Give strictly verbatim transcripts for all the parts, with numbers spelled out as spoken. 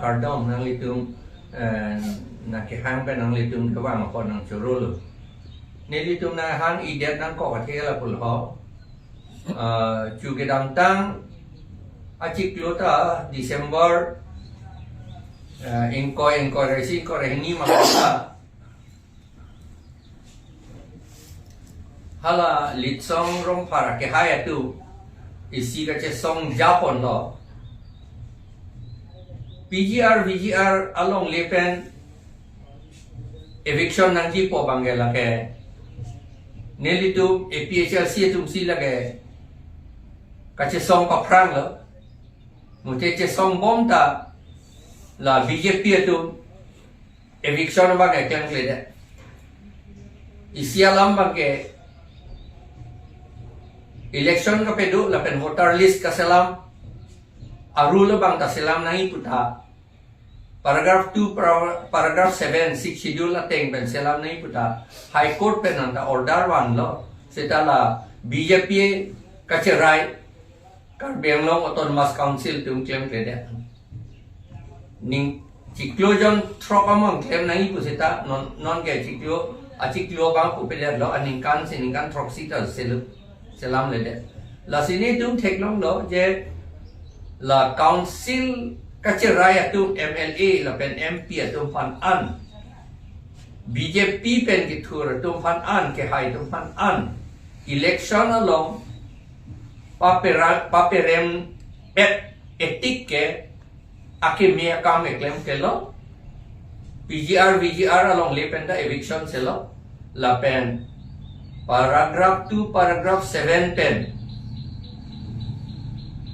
Kardom nanglitum, eh, nangkehang pen nanglitum kevang apot nangchorolo. Nelitum nanghang-idet nangkok athe lapulo. Eh, chu kedamtang achiklo ta December, eh, ingkoi, ingkoi ra isi, ingkoi ra hini masa. Hala Litsong Rongphar akehai atum isi kachesong japonlo. P G R, V G R alongle pen eviction nangjipo abangke lake nelitum A P H L C atumsi lake kachesong paphranglo. Mute chesong bom ta la B J P atum eviction abang klemkledet. Isi alam abangke election kapado lapen voter list kaselam a-rule abang ta selam nangji pu ta, paragraph two, para-, paragraph seven, Sixth Schedule ateng pen selam nangji pu ta High Court pen anta order vanlo. Seta la B J P kacherai Karbi Anglong Autonomous Council atum klemkledet. Ning chiklo jon throk among klem nangji pu seta non, nonke chiklo, achiklo abang pupedet lo, aningkan si ningkan throksi ta selu, selamledet. Lasi nelitum theklonglo je la council kacherai atum, M L A lapen M P atum aphan an, B J P pen kethur atum aphan an, kehai atum aphan an, election along papera-, paperem et etik ke akeme akam eklem kelo, P G R, V G R alongle pen ta eviction selo, lapen paragraph two, paragraph seven pen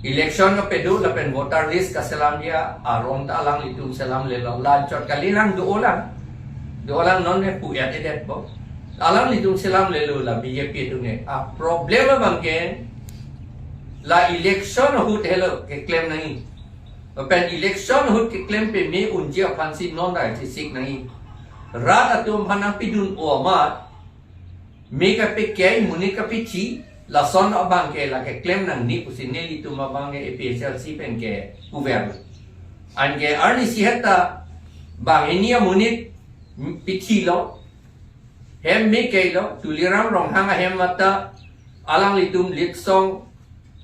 election kapado lapen voter list kaselam dia aron ta alanglitum selamlelo, la chot kali lang do-olang. Do-olang non ne pu-et-edet po. Alanglitum selamlelo la B J P atum ne. A problem abangke la election ahut helo keklem nangji. Lapen election ahut keklem pame unji aphansi non rai chisik nangji. Rat atum aphan nangpidun-o amat me kapekei, monit kapethi, lason abangke la keklem nangne pusi nelitum abangke A P H L C pen ke puver. Anke arnisi het ta banghini amonit pethilo, hem me keilo, Tuliram Ronghang ahem mata alanglitum Litsong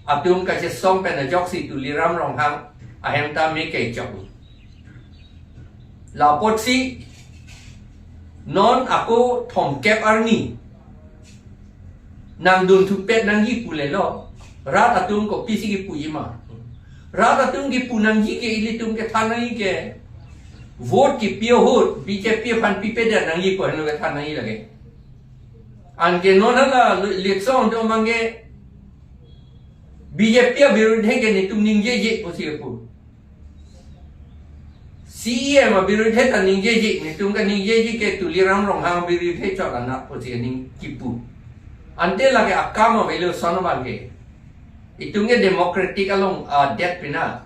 atum kachesong pen ajoksi Tuliram Ronghang ahem ta me kechok. La apotsi non ako thomkep arni nangdun thupet nangji pulelo, rat atum kopisi kipuji ma? Rat atum kipu nangji ke ilitum kethan nangji ke vote kipi ahut B J P aphan pipedet nangji pu henlo kethan nangji lake. Anke non hala Litsong atum abangke B J P abirudhe ke netum ningjeje pusi pu. C E M abirudhe ta ningjeje, netum kaningjeje ke Tuliram Ronghang abirudhe chot anat pusi ning kipu. Ante lake akam avelo lason abangke. Itum ke democratic along adet pina.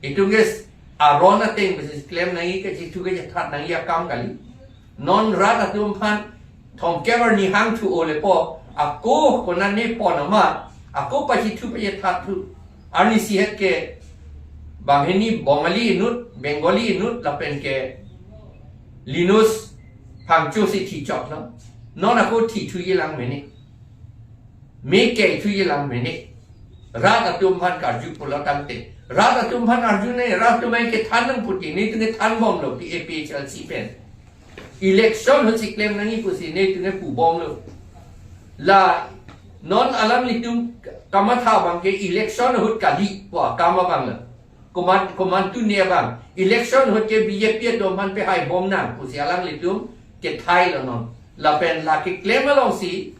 Itum ke aron ateng pusi klem nangji, kachithu kachethat nangji akam kali. Non rat atum aphan thomkep arni hangthu-o lepo, ako konane pon amat, ako pachithu pachethathu. Arnisi het ke banghini Bongali inut, Bengali inut lapen ke Linus Phangcho si thichoklo. Non ako thithuji lang mene. Me keithuji lang mene. Rat atum aphan karju pulo tangte, rat atum aphan arjune, rat atum kethan nangputi, netum kethan bomlo, P A P H L C pen. Election ahut si klem nangji pusi netum pubomlo. La non alanglitum kamatha abangke election ahut kali pu akam abanglo. Komat, komantu ne abang. Election ahut ke B J P atum aphan pehai bom nang pusi alanglitum kethailo non. Lapen la keklem alongsi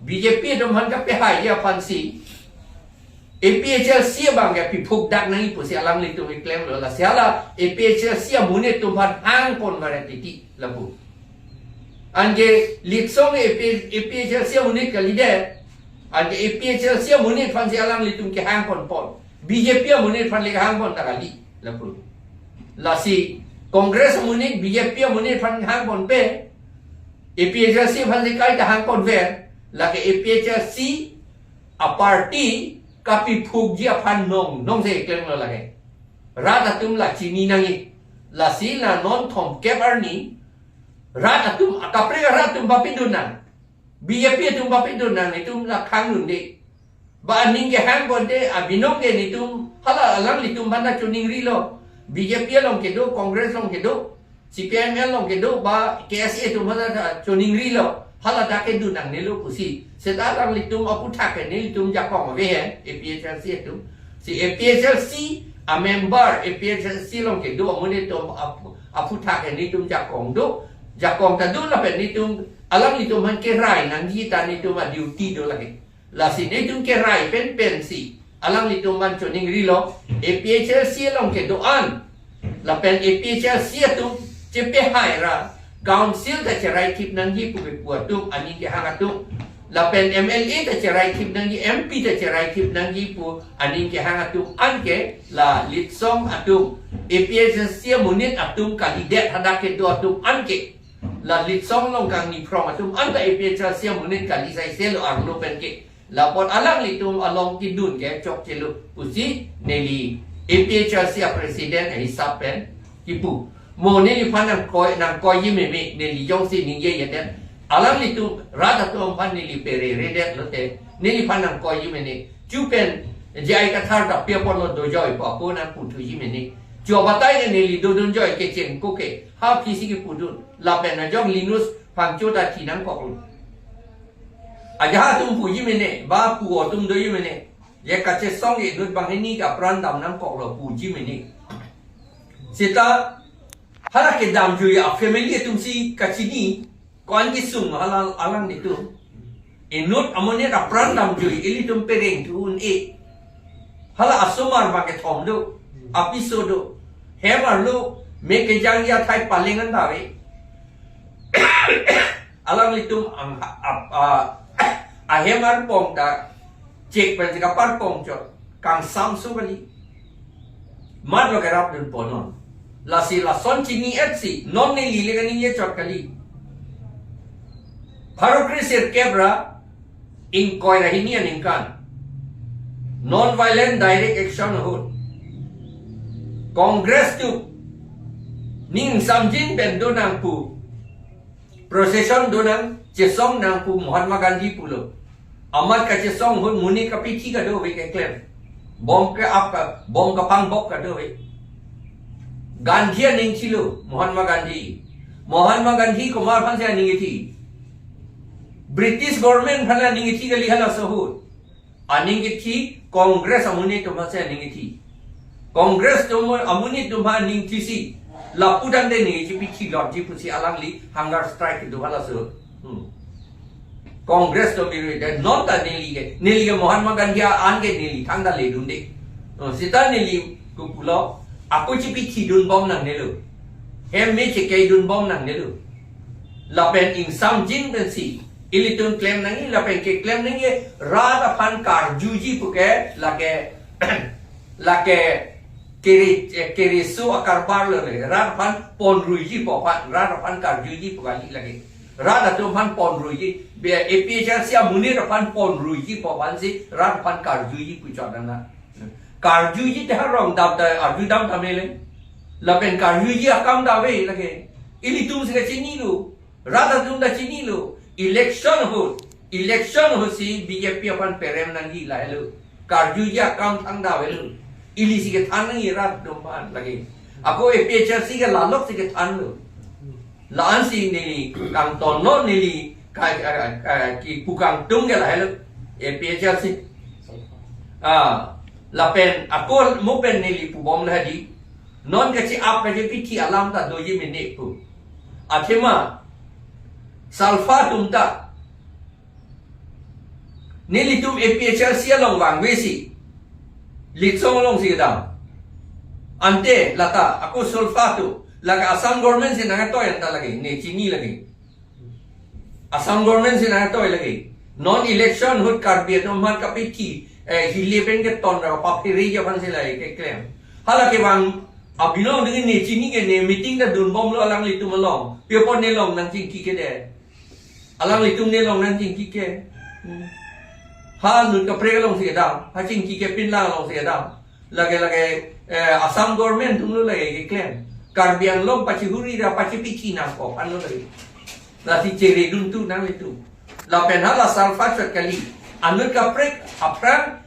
B J P atum aphan kapehaiji aphansi A P H L C abangke piphuk dak nangji pusi alanglitum keklemlo. Lasi hala A P H L C amonit atum aphan hangpon varet titi lapu. Anke Litsong A P, A P H L C amonit kalidet. Anke A P H L C amonit aphansi alanglitum kehangponpon. B J P amonit aphan le kehangpon ta kali lapu. Lasi Congress amonit, B J P amonit aphan hangponpe, A P H L C aphansi kaita hangponver, lake A P H L C aparty kapiphukji aphan nong, nongsi klemlo lake. Rat atum la chini nangji. Lasi la non thomkep arni rat atum, akaprek arat atum papi dun nang. B J P atum papi dun nang, itum la khang dun de. Ba aning kehang bonte abinong ke nitum, hala alanglitum aphan ta choningrilo. B J P along kedo, Congress along kedo, C P I M L along kedo, ba K S A atum aphan ta choningrilo. Hala ta kedun nangnelo pusi. Seta alanglitum aphuthak ke nelitum jakong ave he, A P H L C atum. Si A P H L C a member, A P H L C along kedo amonit atum aphu-, aphuthak ke nitum jakong do. Jakong ta do lapen nitum, alanglitum aphan kerai nangji ta nitum a duty do lake. Lasi nitum kerai pen pensi alanglitum aphan choningrilo, A P H L C along kedo-an. Lapen A P H L C atum chepehai ra, council ta cherai thip nangji pu kepu atum, aning kehang atum. Lapen M L A ta cherai thip nangji, M P ta cherai thip nangji pu aning kehang atum anke la litsong atum, A P H L C amonit atum kalidet hadak kedo atum anke. La litsong along kangni phrong atum anta A P H L C amonit kali saiselo arlo penke. Lapot alanglitum along kedun ke chokchelo pusi neli A P H L C a president ahisap pen kipu. Mo neliphan nangkoi, nangkoiji meme, neli jongsi ningjejedet. Alanglitum rat atum aphan neli pereredet lote, neliphan nangkoiji mene. Chu pen J I Kathar ta pi apotlo dojoi pu ako nangputhuji mene. Chu abatai ke neli dodunjoi kecheng ko ke. Ha phisi kepudun. Lapen ajok Linus Phangcho ta thi nangkoklo. Ajahak atum puji mene, ba pu atum doji mene. Je kachesong inut banghini ke apran dam nangkoklo puji mene. Seta hala kedamjui a family atumsi kachini, ko-an kesung hala alanglitum. Inut amonit apran damjui ilitum pereng thu un-e. Hala asomar abang kethom do, apiso do. Hem arlo me kejangji athai paleng an dave. Alanglitum ang a, a, ahem arpong ta chek pen si kaparpong chot. Kangsam so kali. Matlo kerapdun ponon. Lasi lason chini-etsi non neli le kaningje chot kali. Pharo kre sirkep ra ingkoi ra hini aningkan non-violent direct action ahut Congress atum ning samjin pen do nang pu, procession do nang, chesong nang pu Mahatma Gandhi pulo. Amat kachesong ahut monit kapithi kadokave keklem. Bomb ke-ap ka, bomb kapangbok kadokave. Gandhi aning thilo, Mahatma Gandhi. Mahatma Gandhi komat aphansi aning kethi? British government aphan aning kethi kali halaso ahut. Aning kethi Congress amonit atum aphansi aning kethi. Congress atum amonit atum aphan aning thisi, lapu tangte aning kethi pithi lotji pusi alangli hunger strike kedo halaso. Hmm. Congress atum biru de non ta neli ke, neli ke Mahatma Gandhi a-an ke neli thangta ledunde. Oh, seta neli kopulo, ako chepithidun bom nangnelo. Hem me chekeidun bom nangnelo. Lapen ingsamjin pensi ilitum klem nangji, lapen keklem nangji rat aphan karjuji puke, lake, lake kere, eh, kereso akarbar lo le, rat aphan ponruiji pu aphan, rat aphan karjuji pu kali lake. Rat atum aphan ponruiji, be A P H L C amonit aphan ponruiji pu aphansi rat aphan karjuji pu chot nang na. Karjuji te ha rong dam ta arju dam ta mele. Lapen karjuji akam dave lake. Ilitum si kachinilo. Rat atum ta chinilo. Election ahut, election ahutsi B J P aphan perem nangji lahelo. Karjuji akam thang davelo. Ilisi kethan nangji rat atum aphan lake. Ako A P H L C ke lalok si kethanlo. La-ansi neli kangtonlo, neli ka, ka, ka, kipu kangtung ke lahelo. A P H L C. Ah, lapen ako mo pen neli pubom lahadi. Non kachi-ap kachipithi alam ta doji mene pu. Athema SALFA atum ta nelitum A P H L C along vangvesi litsong alongsi kedam. Ante lata ako SALFA atum, lake Assam government si nangtoi anta lake, ne chini lake. Assam government si nangtoi lake. Non election ahut Karbi atum aphan kapithi, eh, hile pen keton ra paphere ja aphansi lake keklem. Hala kevang abinong dingin ne chini ke ne meeting ta dunbomlo alanglitum along. Pi apot ne long nangchingki ke de. Alanglitum ne long nangchingki ke. Hmm. Ha inut kaprek alongsi kedam. Ha chingki ke pinlang alongsi kedam. Lake, lake Eh, Assam government atum lo lake keklem. Karbi Anglong pachihuri ra pachipichi nangkok anlo lake. Lasi cheredun tu nanglitum. Lapen hala salfa chot kali. Anut kaprek aphrang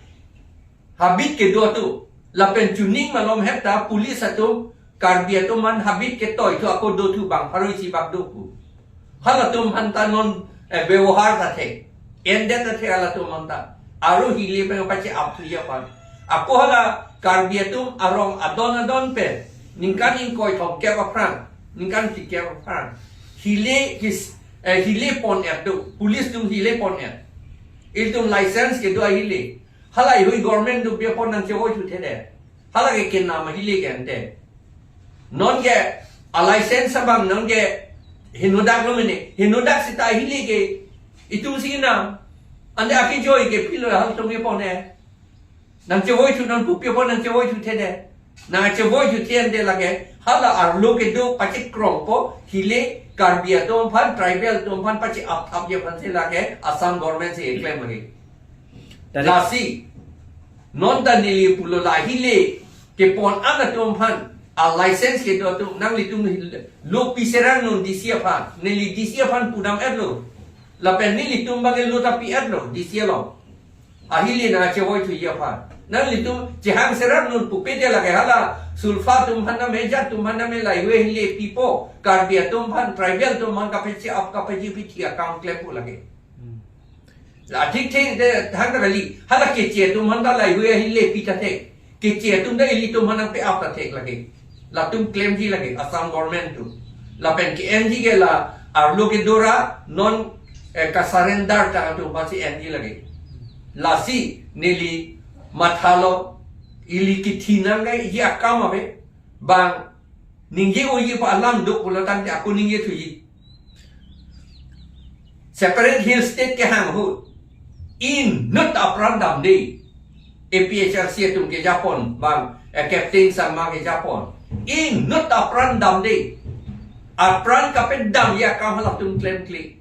habit kedo atum. Lapen chuning malom hep ta police atum Karbi atum aphan habit ketoi thu ako do thu bang pharo isi bak do pu. Halatum aphan ta non, eh, bebohar ta thek. Endet ta thek halatum aphan ta. Aro hile pen pache-ap thuji aphan. Ako hala Karbi atum arong adon adon pen ningkan ingkoi thomkep aphrang, ningkan phlikep aphrang, hile his, eh, hile pon-et do. Police atum hile pon-et. Ilitum license kedo ahile. Hala ihui government atum pi apot nangchevoi thuthedet. Hala ke kenam ahile ke ante. Non ke a license abang non ke henodak lo mene. Henodak seta ahile ke itum si kenam. Ante akejoi ke pilo halatum kepon-et. Nangchevoi thu nang pu pi apot nangchevoi thuthedet. Nangchevoi thuthe ante lake hala arlo kedo pachekrongpo, hile Karbi atum aphan, tribal atum aphan pache-ap thapji aphan si lake Assam government si keklem lake. Tadi lasi non ta neli pulo la hile kepon-an atum aphan a license kedo atum nanglitum lo pi serang non D C aphan, neli D C aphan pudam-et lo. Lapen nelitum abang ke lo ta pi-et lo D C along. Ahile nangchevoi thuji aphan. Nanglitum chehang serang non pupe de lake hala sulfa atum aphan name, jat atum aphan name la ihui hile pipo, Karbi atum aphan, tribal atum aphan kapache-ap kapachipichi akam klem pu lake. Hmm. La thik thik de thang kali. Hala Keche atum aphan ta la ihui hile pi ta thek. Keche atum ta ilitum aphan nangpe-ap ta thek lake. Latum klemji lake Assam government atum. Lapen ke-enji ke la arlo kedo ra non, eh, ka-surrender tang atum aphansi enji lake. Lasi neli mathalo, ili kithi nangji akam ave. Bang ningje unji pu alam do pulo tangte ako ningje thuji. Separate Hill State kehang ahut inut apran damde. A P H L C atum kejapon bang, eh, Captain Sangma kejapon. Inut apran damde. Apran kapedamji akam halatum klemkle.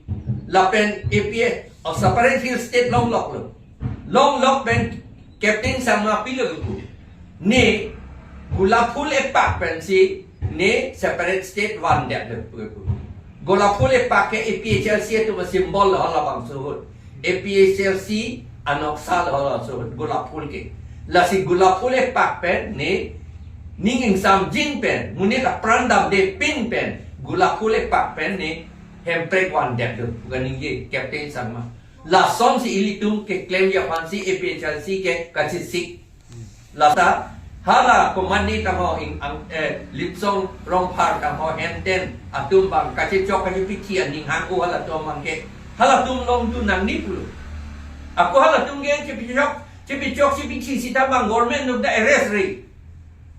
Lapen A P H, oh, Separate Hill State longlok lo. Longlok pen Captain Sangma pilo pu. Ne gulap phul epak pensi ne separate state vandet lo pu. Gulap phul epak ke A P H L C atum a-symbol lo halabangso ahut. A P H L C anoksa lo halabangso ahut gulap phul ke. Lasi gulap phul epak pen ne ning ingsamjin pen, monit apran damde pin pen, gulap phul epak pen ne hemprek vandet lo pu kaningje Captain Sangma. Lasonsi ilitum keklemji aphansi A P H L C ke kachesik. Lata hala komatne tangho ing ang, eh, Litsong Rongphar tangho henten atum bang kachechok kachepichi aning hang-o halatum abang ke. Halatum longdun nangne pulo. Ako halatum ke chepichok, chepichok chepichi sita bang government atum ta arrest ri.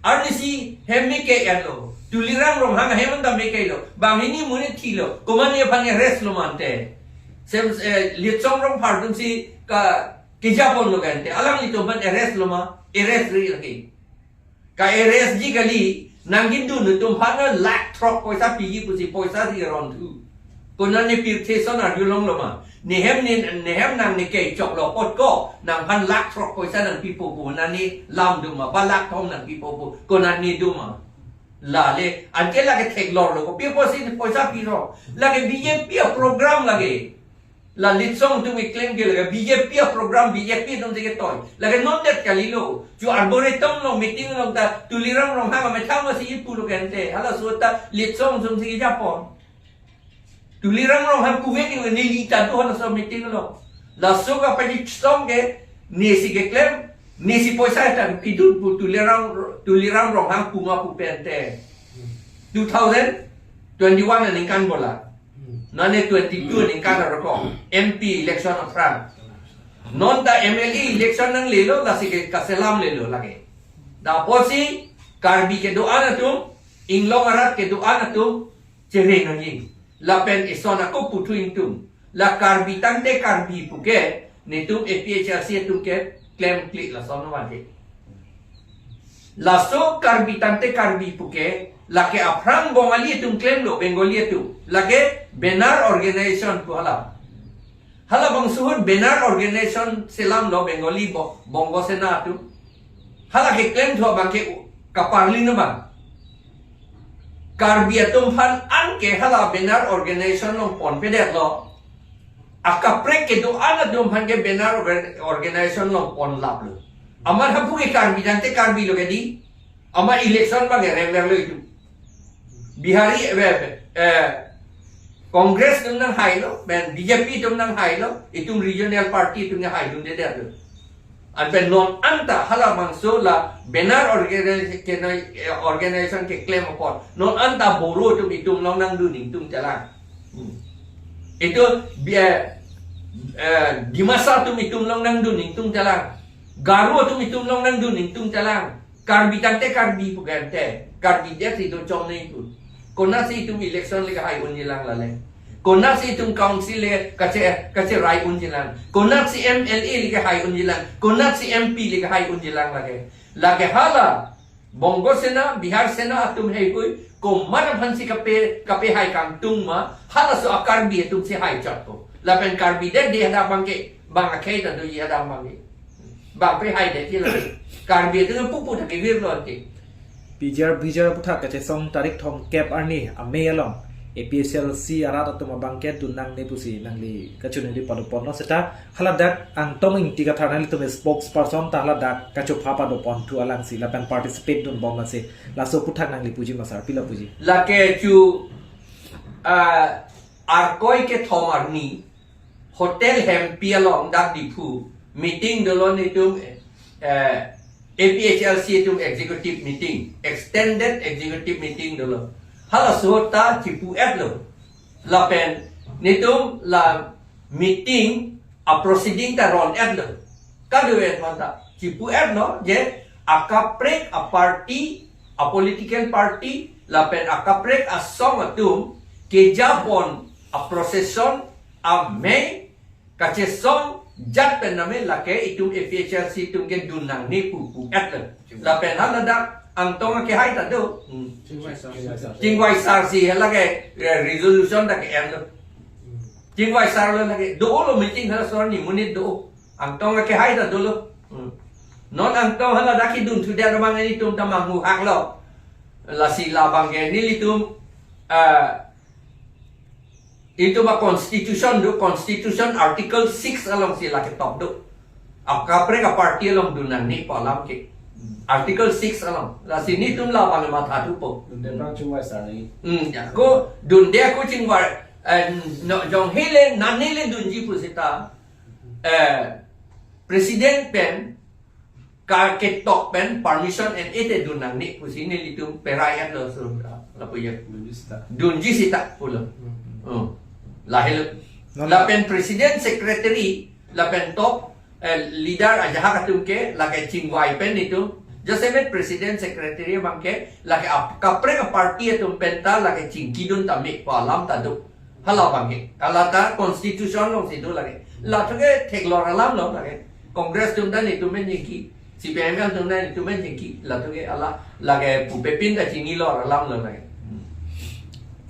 Arnisi hem meke-et lo. Tuliram Ronghang ahem anta meke lo. Banghini monit thilo. Komatne aphan arrest lo ma ante. Sem, eh, Litsong Rongphar atumsi ka kejapon lo ke ante. Alanglitum aphan arrest lo ma, arrest ri lake. Ka-arrest ji kali, nangkedun atum aphan lakh throk poisa piji pusi poisa si ron thu. Konat ne pirthe son arjulong lo ma. Nehem ne, nehem nang ne kechoklo apot ko, nangphan lakh throk poisa nangpipo pu, nani lam do ma, ba lakh thom nangpipo pu, konat ne do ma. Lale, anke lake theklor lo, kopi apotsi poisa piro. Lake B J P a-program lake. La Litsong atum keklem ke lake B J P a-program, B J P atumsi ketoi. Lake non det kali lo. Chu Arboretum along meeting along ta Tuliram Ronghang amethang masi ipu lo ke ante. Halaso ta Litsong atumsi kejapon. Tuliram Ronghang kuvek ke neli ta do halaso meeting along. Laso kapachesong ke nesi keklem, nesi poisa ta pidun pu Tuliram, Tuliram Ronghang pu ma pu pen te. Two thousand twenty-one aningkan bola. Nane twenty-two aningkan arokok M P election aphrang. Non ta M L A election nanglelo, lasi ke kaselamlelo lake. Lapusi Karbi kedo-an atum, inglong arat kedo-an atum chere nangji. Lapen ison ako puthu ingtung. La Karbi tangte Karbi puke, netum A P H L C atum ke klemkle lason vanke. Laso Karbi tangte Karbi puke, lake aphrang Bongali atum klemlo, Bengali atum. Lake Benar Organization pu hala. Halabangso ahut Benar Organization selamlo Bengali bo-, Bongo Sena atum. Hala keklem thu abang ke u-, kaparli no bang. Karbi atum aphan anke hala banner organization along ponpedetlo. Akaprek kedo-an atum aphan ke banner organ-, organization along ponlaplo. Amat hapu ke Karbi tangte Karbi lo ke di. Amat election abang ke remverlo itum. Bihari, eh, eh, Congress atum nanghailo, pen B J P atum nanghailo, itum regional party atum nanghaidundedetlo. Anpen non anta halabangso la banner organization, eh, organization keklem apot non anta Boro atum itum along nangdun ingtungtelang. Hmm. Itum, eh, eh, Dimasa atum itum along nangdun ingtungtelang. Garo atum itum along nangdun ingtungtelang. Karbi tangte Karbi pu ke ante. Karbi det si do chongnei pu. Konatsi itum election le kahai unjilang lale. Konatsi itum council le kache, kacherai unjilang. Konatsi M L A le kahai unjilang. Konatsi M P le kahai unjilang lake. Lake hala Bongo Sena, Bihar Sena atum heihui, komat aphansi kape, kapehai kangtung ma, halaso a-Karbi atumsi haichotpo. Lapen Karbi det di hadak abang ke, bang akhei ta doji hadak abang ke. Bang pehai det di lake. Karbi atum pupu ta kevirlo ante. P G R, P G R aphuthak kachesong tarik thomkep arni amei along A P H L C arat atum abang ke dun nangne pusi nangli kachiningri padoponlo seta haladak Angtong Ingti Kathar nanglitum spokesperson ta haladak kachopha padoponthu alangsi lapen participate dunbom lasi laso aphuthak nangli puji ma sir, pila puji? Lake chu, ah, Arkoi kethom arni Hotel Hempi along dak Diphu meeting dolo nelitum, eh, A P H L C atum executive meeting, extended executive meeting dolo. Halaso ta chipu-etlo. Lapen nelitum la meeting a-proceeding ta ron-etlo. Kado-et manta chipu-etlo je akaprek a-party, a-political party, lapen akaprek asong atum kejapon a-procession amei kachesong jat pen name lake itum A P H L C atum ke dun nangne pu pu-etlo. Lapen haladak Angtong akehai ta do. Hmm. Chingvai sar. Chingvai sar si halake, eh, resolution ta ke-enlo. Chingvai sar lo lake. Dolo meeting halaso arni monit do. Angtong akehai ta dolo. Hmm. Non Angtong haladak kedun thudet abang nelitum ta manghuhaklo. Lasi labang ke nelitum, eh, itum a-constitution do, constitution article six alongsi lake top do. Akaprek a-party along dun nangne pu alam ke. Article six along. Lasi nelitum labang mathathupo. Dunde abang chingvai sar ni. Hmm, ya. Ko dunde ko chingvai, eh, no, jong hele, nangne le dunji pu seta. Eh, president pen ka ketok pen permission en ete dun nangne pusi nelitum perai-etlo so, lapu ya. Dunji seta. Dunji seta pulo. Hmm. Oh. Lahelo. Non lapen president, secretary, lapen top, eh, leader ajahak atum ke lake chingvai pen itum. Jasemet president, secretary abang ke lake ap-, kaprek a-party atum pen ta lake chingkidun tame pu alam ta do. Halabang ke. Hala ta constitution alongsi do lake. Lathu ke theklor alam lo lake. Congress atum ta nelitum pen chingki. C P I M L atum ta nelitum pen chingki. Lathu ke hala lake pupepin ta chinilor alam lo lake.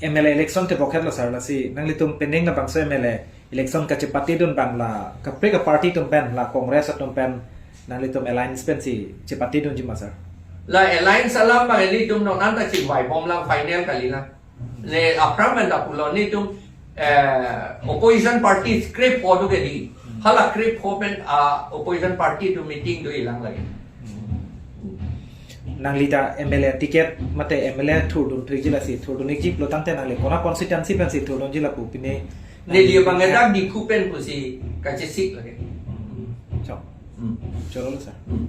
M L A election tebok-etlo sir, lasi nanglitum pending labangso M L A election kachepatedun abang la kaprek a-party atum pen, la Congress atum pen nanglitum alliance pensi chepatedunji ma sir? La alliance alam abang nelitum non anta chingvaibomlang, final kalilang. Ne aphrang pen ta pulo nelitum, eh, opposition party krepho do ke di. Hala krepho pen, ah, opposition party atum meeting dojilang lake. Nangli ta M L A ticket mate M L A thurdun thuji lasi, thurdun ikji pulo tangte nangli kona constituency pensi thurdunji lapu pine? Neli abang dak Diphu pen pusi kachesik lake. Chok. Hmm. Chorolo sir. Hmm.